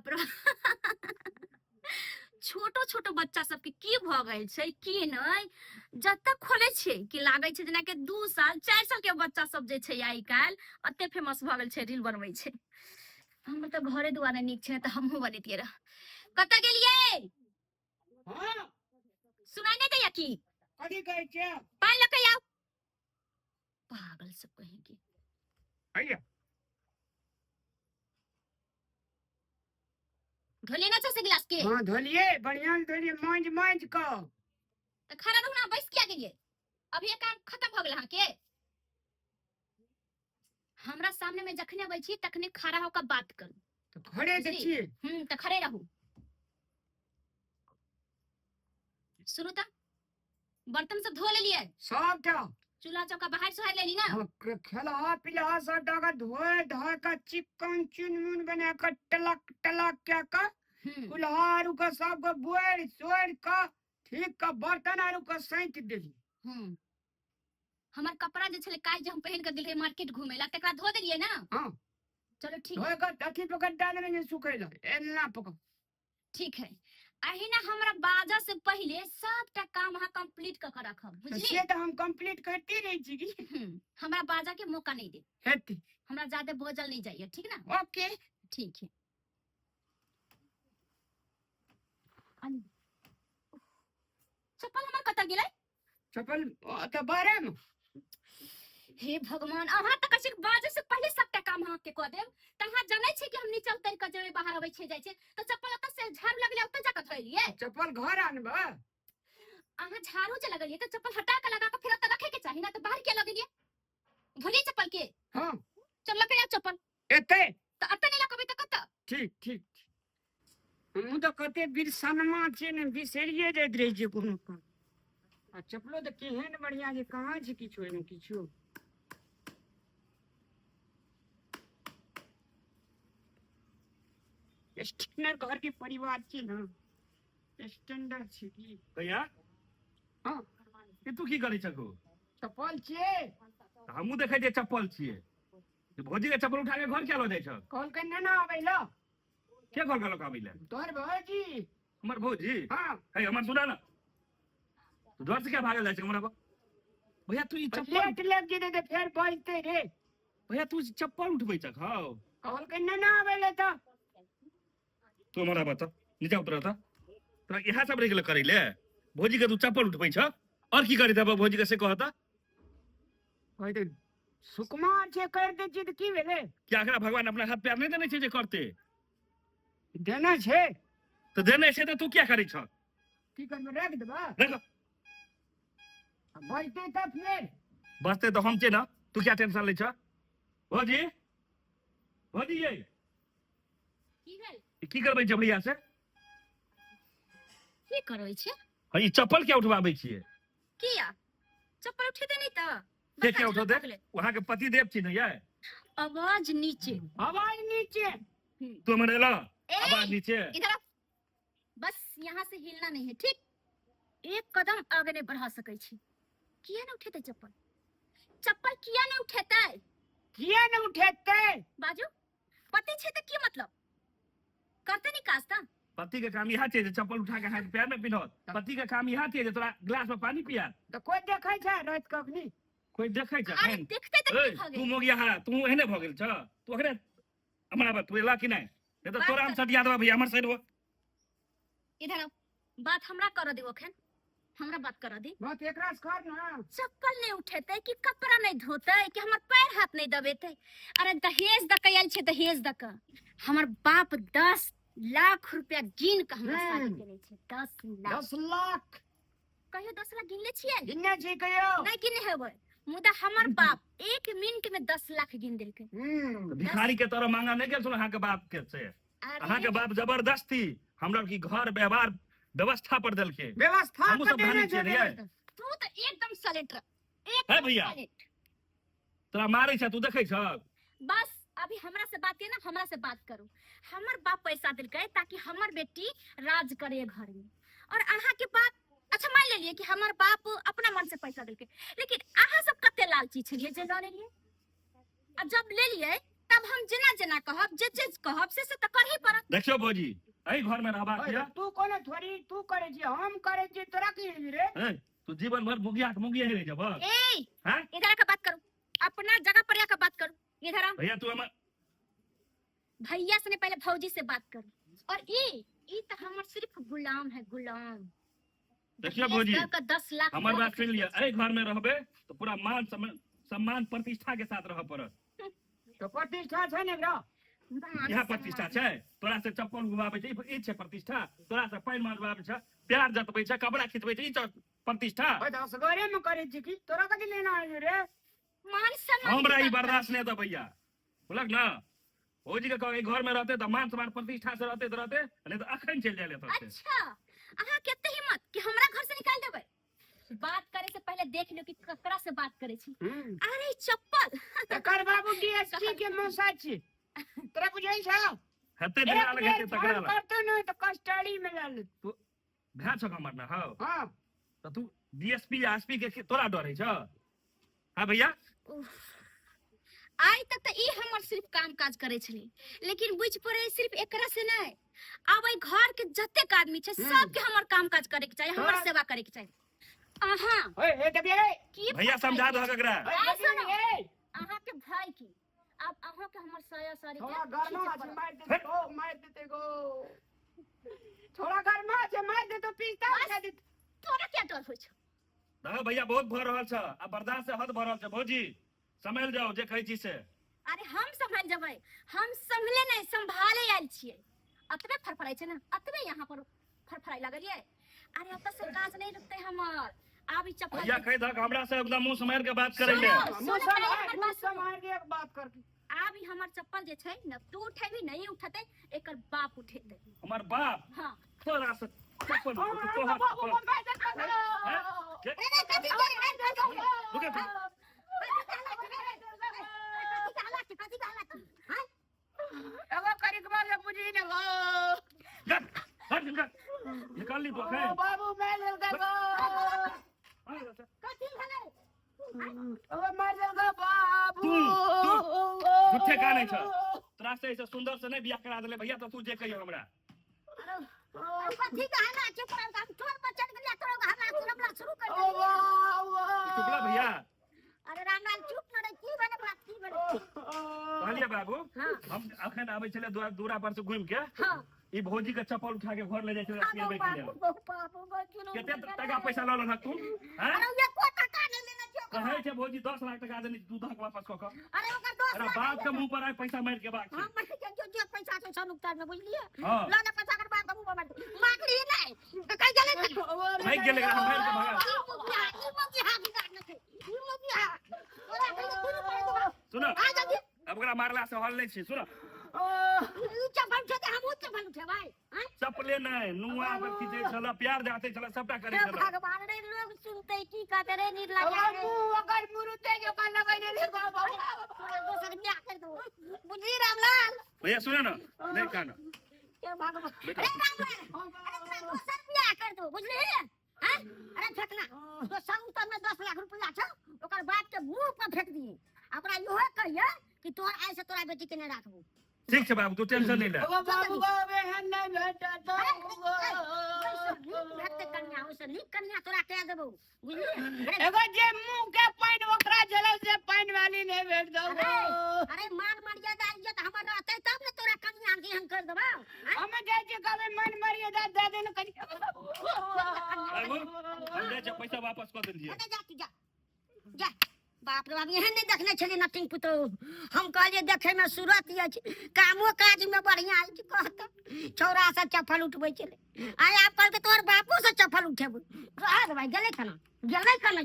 बाप रे। छोटो छोटो बच्चा सबके की भऽ गेल छै की नहि, जतऽ खोले छियै कि लागै छै जेनाकि 2 साल 4 साल के बच्चा सब जे छै आइ काल्हि एते फेमस भऽ गेल छै, रील बनबै छै। हमर तऽ घरे दुआरे नीक छै तऽ हमहूँ बनेतियै रह। कतऽ गेलियै? हाँ। सुनाई नहि दैया की? कथी कहै छियै? पानि लऽ कऽ आउ। पागल सब कहीं की। हैया। धोलिए ना से गिलास के? हाँ धोलिए, बढ़िया से धोलिए, मांज मांज कऽ। तऽ खड़ा रहू ना, बैस किया गेलिए? अभी ये काम खत्म भऽ गेल अहाँके? हमरा सामने में जखने अबै छी तखने खड़ा होकर बात करू। तऽ खड़े तऽ बुझली? छियै। तऽ खड़े रहू। सुनू तऽ, बर्तन सब धो लेलिए? सबटा। चूल्हा चौका बाहर सोहार लेली ना? हाँ, खेलहा पिलहा सबटा के धोए धा के चिकन चुनमुन बना के टलक टलक के के कुल्हा आरू के सबके बोरि सोरि के ठीक के बर्तन आरू के सैंत देली। हमर कपड़ा जे छलै काल्हि जे हम पहिन के गेल रहियै मार्केट घूमे ला, तकरा धो देलियै ना? हाँ। चलो ठीक। धोए के अथी पकड़ दए देने जे सुखै ला, एना पकड़। ठीक है, अहिना हमरा बाजा से पहिले सबटा काम अहाँ कंप्लीट क के रखब, तऽ बुझलियै? से तऽ हम कंप्लीट करते रहै छी की। हमरा बाजा के मौका नहीं दे। हेतै। हमरा ज्यादा बोझल नहीं जाइए, ठीक ना? ओके। ठीक है। चप्पल हमर कतऽ गेलै? चप्पल तऽ बाहरे मे। हे भगवान, अहाँ तऽ कहै छी बाजे से पहिले सबटा काम अहाँ के कऽ देब, तऽ अहाँ जानै छी कि हम नीचा उतरि कऽ जेबै, बाहर अबै छै जाइ छै, तऽ चप्पल ओतऽ से झाड़ू लगलै ओतऽ जाकऽ धोइलियै। चप्पल घर आनबै? अहाँ झाड़ू जे लगलियै तऽ चप्पल हटा कऽ लगा कऽ फेर ओतऽ रखे के चाही ना, तऽ बाहर किया लगेलियै? भुलियै चप्पल के? हाँ। चल लऽ के आउ चप्पल। एतै? तऽ एतऽ नहि लगेबै तऽ कतऽ? ठीक ठीक। हमहूँ तऽ कते बिरसनमा छियै ने, बिसरिये जाइत रहै छियै कोनो काम। आ चप्पलो तऽ केहन बढ़िआँ छै, कहाँ छै किछो एहिमे किछो। स्टैंडर्ड घर के परिवार छियै ने, स्टैंडर्ड छै की। भैया। हाँ। ई तू की करै छको? चप्पल छियै। तऽ हमहूँ देखै छियै चप्पल छियै। भौजी के चप्पल उठा के घर क्या लऽ जाइ छह? कहलकै नेना आबै लए। के कहलकै लऽ के आबै लए? तोहर भौजी। हमर भौजी? हाँ। हे हमर सुना ना, तू डर से क्या भागल जाइ छै हमरा पर? भैया तू ई चप्पल लेट लग जेतै तऽ फेर बजतै रे। भैया तू चप्पल उठबै छह? हौ। कहलकै नेना आबै लए तऽ। तू हमरा बता, नीचा उतर तऽ तोरा इएह सब रहि गेलै करै ले? भौजी के तू चप्पल उठबै छह और की करै देबऽ भौजी के से कहता? कहै तऽ सुकुमार छै, कर दै छियै तऽ की भेलै? क्या एकरा भगवान अपना हाथ पैर नहि देने छै जे करते? देने छै। तऽ देने छै तऽ तू क्या करै छह? की करबै, राखि देबऽ? राख। बजतै तऽ फेर। बजतै तऽ हम छियै ने, तू क्या टेंशन लै छह? भौजी, भौजी यै। की भेल? ई की करबै छै भैया से? की करै छै? हँ, ई चप्पल क्या उठबाबै छियै? किया चप्पल उठेतै नहि तऽ? के क्या उठौते? वहाँ के पति देव छी ने यै। आवाज नीचे। आवाज नीचे। तू हमर एला ए, आवाज नीचे। इधर आ। बस यहाँ से हिलना नहीं है, ठीक? एक कदम आगे नहीं बढ़ा सकै छी। किया नहीं उठेतै चप्पल? चप्पल किया नहीं उठेतै? किया नहीं उठेतै? बाजू, पति छै तऽ की मतलब? करते नहीं काज तऽ? पति के काम इहा छै जे चप्पल उठा के हाथ पैर में पिन्हत। पति के काम इहा छै जे तोरा ग्लास में पानी पिया। तऽ कोइ देखै छै राति कऽ अखनी? कोइ देखै छै अरे अखन? देखते तऽ ए, की भऽ तू गेल? मोगिया हा, तू एहने भऽ गेल छ। तू अखने हमरा बात तू एला कि नहि? नहीं तऽ बात तोरा हम कर- सटिया देबा भैया, हमर साइड हो। इधर आओ, बात हमरा करऽ दियौ, अखन हमरा बात करऽ दी। बात एकरा से कर ना। चप्पल नहीं उठेतै कि कपड़ा नहीं धोतै कि हमर पैर हाथ नहीं दबेतै? अरे दहेज दऽ के आयल छै, दहेज दऽ के। हमर बाप 10 लाख रुपया गिन के हमरा शादी केने छै। 10 लाख। 10 लाख। कहियो 10 लाख गिनले छियै? गिनने छी कहियो? नहीं गिनने हेबै, मुदा हमर बाप 1 मिनट में 10 लाख गिन देलकै। भिखारी के तरह मांगा नहीं गेल छल अहाँके बाप के से। अरे अहाँके बाप जबरदस्ती हमरा की घर व्यवहार व्यवस्था पर देलकै। व्यवस्था हमहूँ पर सब देने धनी छै छियै रे। व्यवस्था। तू तऽ एकदम साइलेंट रह, एकदम हे भैया। साइलेंट। तोरा मारै छै तू देखै छ? बस अभी हमरा से बात ना, हमरा से बात करू। हमर बाप पैसा देलकै ताकि हमर बेटी राज करे घर में, और अहाँ के बाप, अच्छा मान लेलिए कि हमर बाप अपना मन से पैसा देलकै, लेकिन अहाँ सब कते लालची छलियै जे लऽ लेलियै, आ जब लेलियै तब अब हम जेना जेना कहब, जे जे कहब से से तऽ करही पड़त। देखियौ भौजी, एहि घर में रहबाक यऽ। तू कोनो थोड़ी तू करे छी, हम करे छी, तोरा की हेबी रे? ए, तू जीवन भर मुगिया के मुगिया ही रह जब। ए, हैं? इधर आके बात करू, अपना जगह पर आके बात करू। इधर आओ। भैया तू हमर भैया से नहीं, पहले भौजी से बात करू। और ई तो हमर सिर्फ गुलाम है, गुलाम। देखियो भौजी, का 10 लाख हमर लोग बात सुन लिया, एहि घर में रहबे तो पूरा मान सम्मान प्रतिष्ठा के साथ रह पड़त। तो प्रतिष्ठा छै ने एकरा? मान इएह प्रतिष्ठा सम्मान। छै? तोरा से चप्पल घुमाबै छै, ई छै प्रतिष्ठा? तोरा से पानि मारबाबै छै, प्यार जतबै छै, कपड़ा खिचबै छै, ई छै प्रतिष्ठा? ओए तऽ असगरे में करे छी की तोरा कथी लेना है रे? मान सम्मान हमरा के ई बात बर्दाश्त नहि हेतौ भैया, बुझलक ने? भौजी के कह, घर में रहते तऽ मान सम्मान प्रतिष्ठा से रहते तऽ रहते, नहीं तऽ अखन चलि जाय एतऽ से। अच्छा, अहाँ के एते हिम्मत कि हमरा घर से निकाल देबै? बात करे से पहले देख लियो कि ककरा से बात करे छी। अरे चप्पल एकर बाबू डीएसपी के मौसा छी, तोरा बुझै छौ? हेतै एक झगड़ा लग, बेर हेतै तगड़ा फोन लग। करतो ने तऽ कस्टडी में लऽ लेत। भए छौ हमर ने? हौ। हाँ। तऽ तू डीएसपी या एसपी के तोरा डर होइ छौ? हाँ भैया? उफ। आइ तक तऽ ई हमर सिर्फ काम काज करे छलै, लेकिन बुझि पड़े सिर्फ एकरा से नहि, आब एहि घर के जतेक आदमी छै सबके हमर काम काज करे के चाही, हमर सेवा करे के चाही। अहाँ ओए ए दबिए रे। की भैया समझा दहक एकरा। ओए, आइ दबिए सुनो। रे। अहाँ के भाई की आब अहाँ के हमर साया साड़ी के थोड़ा गरमा खींचे छै, पड़त। मारि देते गो, मारि देते गो। थोड़ा गरमा छै, मारि देतो, पीसता उठा देतो। तोरा क्या डर होइ छौ? दह भैया, बहुत भऽ रहल छ, आ बर्दाश्त से हद भऽ रहल छ। भौजी सम्हल जाओ, जे कहै छी से। अरे हम सम्हल जेबै, हम सम्हले नहि संभाले आयल छियै। अतबे फरफराइ छै ने, अतबे यहाँ पर फरफराइ लगलियै। अरे ओतऽ से काज नहि रुकतै हमर, आब ई चप्पल भैया कहि दहक हमरा से एकदम मुंह सम्हारि के बात करै ले। सुनो, मुँह सुनो, पहिले सम्हार, हमर मुँह बात सुनो। सम्हार के एक बात कर। आब ई हमर चप्पल जे छै ने, तू उठेबी नहीं उठेतै, एकर बाप उठेतै। हमर बाप? हाँ। तोरा से चप्पल हम तोहर बाबू चप्पल। बम्बई से कर। हैं? अरे कथी के? रुके। एगो करिक बार से बुझी ने गो। गप, हट निकल निकाल ली तो ओ अखन। बाबू मारि देलकै गो। कथी भेलै? ओ मारि देलकै बाबू। तू झूठे कानै छ। तोरा से ऐसे सुंदर से नहीं बियाह करा देले भैया, तो तू जे कहियो हमरा। कथी के हल्ला? चुप रह, हम चोर पर चढ़ गेलियै, तोरा हल्ला सुनबला शुरू कर ओ देलियै। बाबू। चुपला भैया। अरे रामलाल चुप न रे, की भेलै बात, की भेलै? कहलिए बाबू, हाँ। हम अखन आबै छलै दूरा पर से घुमि के, हाँ। ई भौजी के चप्पल उठा के घर ले जाइ छलै पियबै के लेल। कते टका पैसा लऽ लेलहक तू? हैं? अरे एको टका नहि लेने छियौ। कहै छै भौजी 10 लाख टका देने छी, तू दहक वापस कऽ कऽ। अरे ओकर 10 अरे लाख बाप के मुंह पर आइ पैसा मारि के बाक छै। हम मारि के जो जे पैसा छै सब उतार में, बुझलियै? हाँ। लऽ ले पैसा, कर बाप के मुंह पर मारि दे। मांगली नहि तऽ कहि गेलै ने। भागि गेलै, एकरा मारि के भगा। ई मुखिया, ई मुखिया बिगाड़ने छै, ई मुखिया। तोरा कहियो दुनू पड़ै देबौ। सुन, आ जल्दी। अब ओकरा मारला से हल नहि छै, सुन। ई चप्पल उठेतै, हमहूँ चप्पल उठेबै, आँय? चप्पले नहि, नुआ पर खींचै छल, प्यार जाते छल, सबटा करै हे छल। भगवान रे, लोग सुनते की कहते रे निर्लज्ज ओकर रे। मुँह ओकर मुरुते जकाँ लगैने रे बाबू। तोरा दोसर बियाह कर देबो, बुझली रामलाल? भैया सुन ने, नहि कान। हे भगवान। बेटा। अरे रामलाल, अरे तोरा दोसर बियाह कर देबो, बुझली? आँय? अरे फेकना तो संग में 10 लाख रुपया छौ, ओकर बाप के मुंह पर फेंक दिए। ओकरा इहो कहिए कि तोहर आइ से तोरा बेटी के नहि राखबो। ठीक छै बाबू, तू टेंशन नहि ले। ओ बाबू गो, एहन नहि भेटत। ओहिसँ नीक भेटतै कन्या, ओहिसँ नीक कन्या तोरा कए देबौ, बुझली? अरे एगो जे मुंह के पानि ओकरा झेलल से पानि वाली नहि भेट दौ। अरे अरे मान मर्यादा इज्जत हमर रहतै तब ने तोरा कन्या ग्रहण कर देबौ, आँय? हम जाइ छी कहबै मन मर्यादा दे दे ने कनि। बाबू, हम जाइ छियै, पैसा वापस कऽ देलियै। अरे जा तू, जा जा। बाप रे बाप, एहन नहि देखने छलियै नटिंग पुतोहु। हम कहलियै देखैमे सूरत अछि, कामो काजमे बढ़िआँ अछि, कहत छौड़ा सब चप्पल उठबै छलै। आइ आब कहलकै तोहर बापो से चप्पल उठेबै। रह दे भाइ, गेलै केना, गेलै केना?